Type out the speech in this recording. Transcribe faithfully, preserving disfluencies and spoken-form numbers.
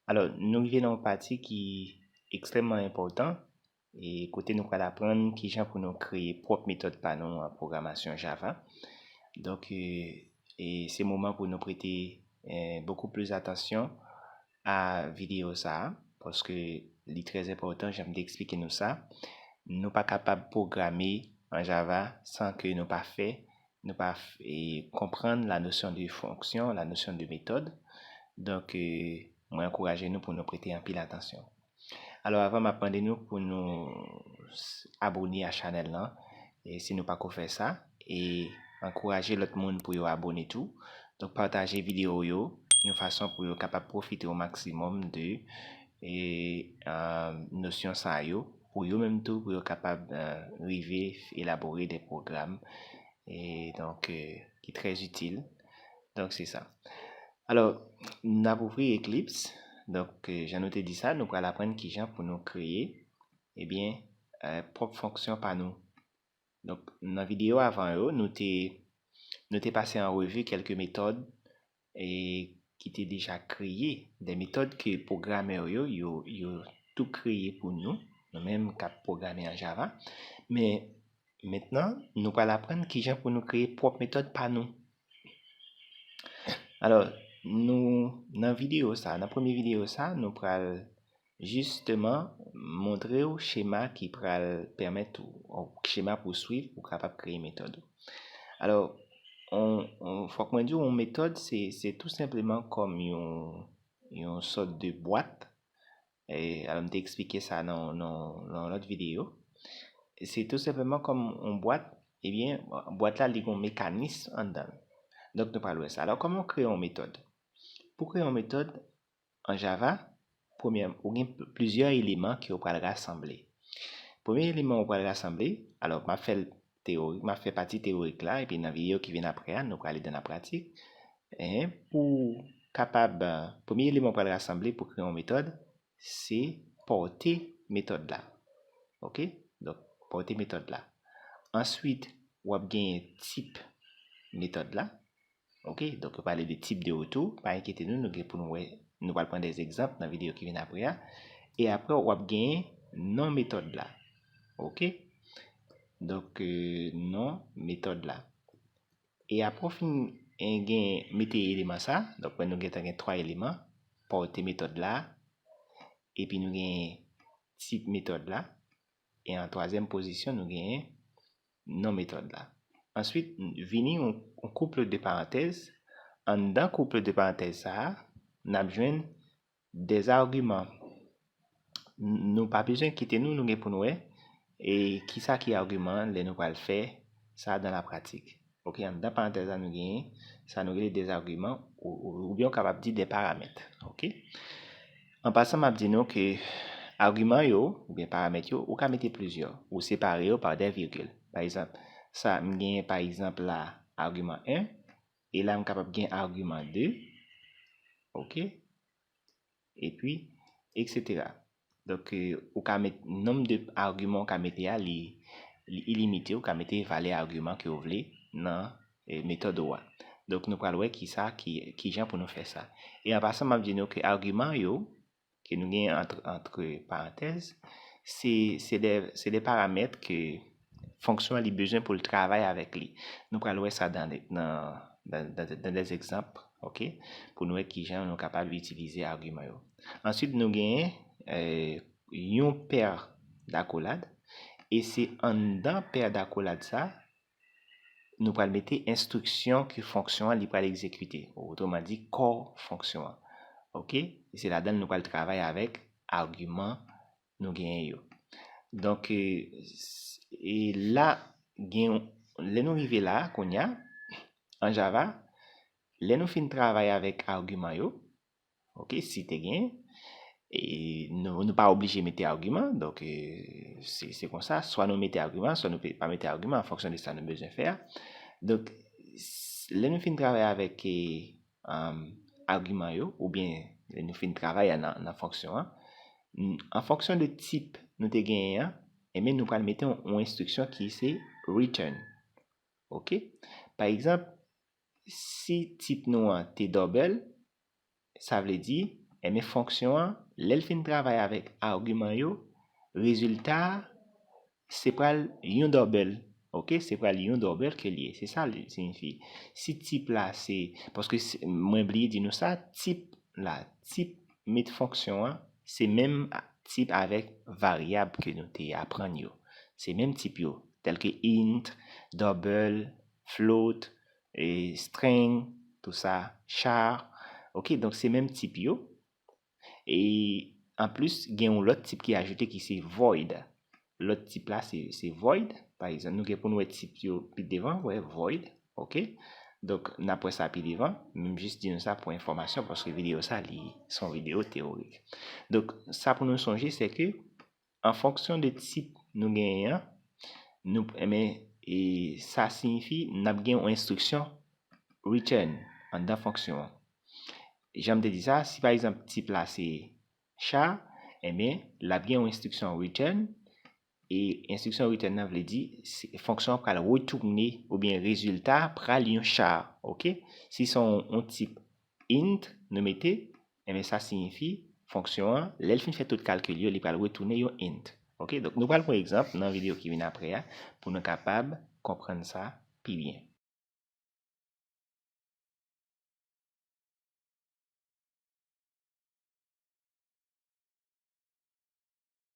Alò, nou rive nan yon pati ki ekstrèmman enpòtan, e kote nou pral aprann kijan pou nou kreye pwòp metòd pa nou an pwogramasyon Java. Donk, e, e se moman pou nou prete, e, beaucoup plus attention a videyo sa a, paske li trè enpòtan, jan m te eksplike nou sa. Nou pa kapab pwograme an Java san ke nou pa fè, nou pa f-, e, konprann la notion de fonction, la notion de méthode. Donk, e, mwen ankouraje nou pou nou prete anpil atansyon. Alò, avan m ap mande nou pou nou s-, abone a chanèl lan, e si nou pako fè sa, e ankouraje lòt moun pou yo abone tou. Donk, pataje videyo yo yon fason pou yo kapab pwofite o maksimòm de, e, e, nosyon sa yo, pou yo menm tou, pou yo kapab, e, rive elabore de pwogram, e donk, e, ki trè itil. Donk, se sa. Alò, n ap ouvri Eclipse. Donk, e, jan nou te di sa, nou pral aprann kijan pou nou kreye, ebyen, e, pwòp fonksyon pa nou. Donk, nan videyo avan yo, nou te, nou te pase an revi kèlke metòd, e, ki te deja kreye, de metòd ke pwogamè yo, yo, yo tou kreye pou nou, nou menm k ap pwograme an Java. Men, mentnan, nou pral aprann kijan pou nou kreye pwòp metòd pa nou. Alò, nou, nan videyo sa, nan premye videyo sa, nou pral jisteman montre w chema ki pral pèmèt ou, ou chema pou w swiv pou w kapab kreye metòd ou. Alò, on, on, fòk mwen di w, yon metòd, se, se tou senpleman kòm yon, yon sòt de bwat. E, alò, m te eksplike sa nan, nan, nan yon lòt videyo. Se tou senpleman kòm yon bwat, ebyen, bwat la, li gen yon mekanis anndan l. Donk, nou pral wè sa. Alò, kòman w kreye yon metòd? Pou kreye yon metòd, an Java, premyè, ou gen pl-, plizyè eleman ke w pral rasanble. Premye eleman ou pral rasanble, alò, m ap fè l teyorik, m ap fè pati teyorik la, epi nan videyo ki vin apre a, nou prale dan la pratik. E pou kapab, premye eleman ou pral rasanble pou kreye yon metòd, se pòte metòd la. Oke? Donk, pòte metòd la. Answit, w ap genyen tip metòd la. Oke? Donk, yo pale de tip de retou. Pa enkyete nou, nou gen pou nou wè, nou pral pran de egzanp nan videyo ki vin apre a. E apre, w ap genyen non metòd la. Oke? Donk, e, non metòd la. E apre w fin, e, gen, mete eleman sa, donk, nou gentan gen twa eleman, pòte metòd la, epi nou gen tip metòd la, e an twazyèm pozisyon, nou genyen non metòd la. Answit, vini yon, yon couple de parenthèses. Anndan couple de parenthèses sa a, n ap jwenn des arguments. N-, nou pa bezwen enkyete nou, nou gen pou nou wè, e kisa ki agiman lè nou pral fè sa dan la pratik. Oke, anndan parantèz la nou genyen sa nou rele des arguments, ou, ou, oubyen ou kapab di des paramètres. Oke? An pasan, m ap di nou ke agiman yo, oubyen paramèt yo, ou ka mete plizyè, ou separe yo pa de virgil. Pa egzanp, sa, m genyen pa egzanp la, agiman en, e la, m kapab gen agiman de, oke? Epi, etsetera. Donk, e, ou ka met, nonb de agiman ou ka mete a, li, li ilimite, ou ka mete valè agiman ke ou vle nan, e, metòd ou a. Donk, nou pral wè kisa, ki, kijan pou nou fè sa. E an pasan, m ap di nou ke agiman yo, ke nou gen ant, ant parantèz, se, se de, se de paramèt ke fonksyon an li bezwen pou l travay avèk li. Nou pral wè sa dan, nan, dan, dan, dan des egzanp, oke? Pou nou wè kijan nou kapab itilize agiman yo. Answit, nou genyen, e, yon pè dakolad, e se anndan pè dakolad sa, nou pral mete enstriksyon ke fonksyon an li pral egzekite, otreman di, kò fonksyon an. Oke? E se ladan l nou pral travay avèk agiman nou genyen yo. Donk, e, s-, e la, gen, lè nou rive la, kounye a, an Java, lè nou fin travay avèk agiman yo, oke, si te gen, e nou, nou pa oblije mete agiman, donk, e, se, se konsa, swa nou mete agiman, swa nou pe-, pa mete agiman, an fonksyon de sa nou bezwen fè a. Donk, s-, lè nou fin travay avèk, e, um, agiman yo, oubyen lè nou fin travay nan, nan fonksyon an, n-, an fonksyon de tip nou te genyen an, ebyen, nou pral mete yon, yon enstriksyon ki se return. Oke? Pa egzanp, si tip nou an te double, sa vle di, Enben fonksyon an, lè l fin travay avèk agiman yo, rezilta a se pral yon double. Ok, se pral yon double ke l ye. Se sa l siyifi. Si tip la se, paske mwen bliye di nou sa, tip la, tip met fonksyon an, se menm tip avèk varyab ke nou te aprann yo. Se menm tip yo, tèl ke int, double, float, string, tou sa, char. Ok, donk se menm tip yo. E anplis, gen yon lòt tip ki ajoute ki se void. Lòt tip la se void. Pa egzanp, nou gen pou nou wè tip yo pi devan, wè void. Ok, donk n ap wè sa pi devan. M jis di nou sa pou enfòmasyon paske videyo sa li se yon videyo teyorik. Donk sa pou nou sonje se ke an fonksyon de tip nou genyen an, nou enben e sa siyifi n ap gen yon enstriksyon return anndan fonksyon an. Jan m te di sa, si pa egzanp tip la se char, enben l ap gen yon enstriksyon return. E enstriksyon return nan vle di fonksyon an pral retounen oubyen rezilta pral yon char. Ok, si se yon tip int nou mete, enben sa siyifi fonksyon an lè l fin fè tout kalkil yo li pral retounen yon int. Ok, donk nou pral pran egzanp nan videyo ki vin apre a pou nou kapab konprann sa pi byen.